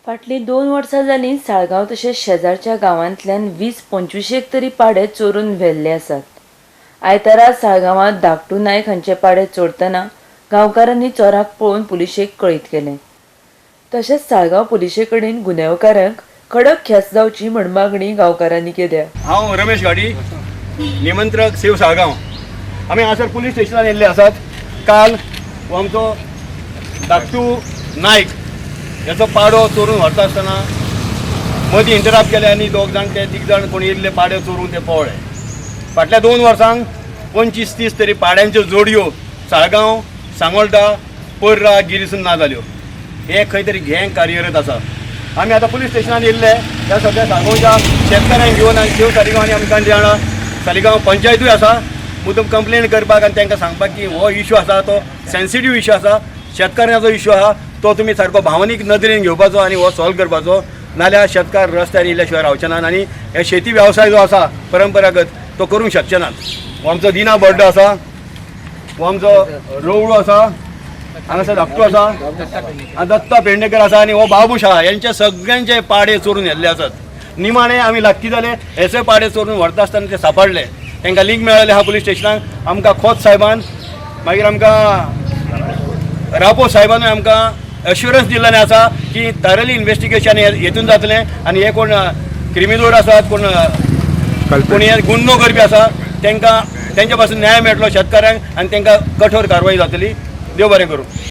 फाटलीं 2 वर्सां जालीं साळगांव तशेंच शेजारच्या गांवांतल्यान 20-25 तरी पाडे चोरून व्हेल्ले आसात. आयतारा साळगांवांत धाकटू नायक हांचे पाडे चोरतना गांवकारांनी चोराक पळोवन पुलिशेक कळीत केलें. तशेंच साळगांव पुलिशे कडेन गुन्यांवकारांक कडक ख्यास्त जावची म्हण मागणी गांवकारांनी केल्या. हांव रमेश घाडी, निमंत्रक सेव साळगांव. आमी हांगासर पुलीस स्टेशनार येयल्ले आसात. काल हो आमचो धाकटू नायक हेचो पाडो चोरून व्हरता आसतना मदीं इंटरप्ट केले आनी दोग जाण ते तीग जाण कोण येयल्ले पाडे चोरून ते पळ्ळे. फाटल्या 2 वर्सांक 25-30 तरी पाड्यांच्यो जोडयो साळगांव, सांगोल्डा, पर्रा, गिरीसून ना जाल्यो. हे खंय तरी गँग कार्यरत आसा. आमी आतां पुलीस स्टेशनार येयल्ले ह्या सगळ्या साळगांवच्या शेतकाऱ्यांक घेवन आनी शेव सालिगांव आनी आमकां जाणा सालिगांव पंचायतूय आसा मुद्दम कंप्लेन करपाक आनी तांकां सांगपाक की हो इशू आसा तो सेन्सिटीव इशू आसा, शेतकाऱ्यांचो इशू आसा, तो तुमी सारको भावनीक नदरेन घेवपाचो आनी हो सॉल्व करपाचो, नाल्यार शेतकार रस्त्यार येयल्या शिवाय रावचे नात आनी हे शेती वेवसाय जो आसा परंपरागत तो करूंक शकचे नात. हो आमचो दिना बड्डो आसा, हो आमचो रवळू आसा, हांगासर धाकटू आसा, दत्ता पेडणेकर आसा आनी हो बाबूश आसा. यांचे सगळ्यांचे पाडे चोरून व्हेल्ले आसात. निमाणे आमी लागकी जाले हेचे पाडे चोरून व्हरता आसतना ते सापडले. तांकां लिंक मेळ्ळें आहा पुलीस स्टेशनाक. आमकां खोत साहेबान, मागीर आमकां रापो साहेबानूय आमकां एश्युरन्स दिल्लें आसा की थरली इन्वेस्टिगेशन हेतून जातलें आनी हे कोण क्रिमिनल आसात, कोण कोण हे गुन्नो करपी आसा, तांकां तेंच्या पासून न्याय मेळटलो शेतकाऱ्यांक आनी तांकां कठोर कारवाय जातली. देव बरें करूं.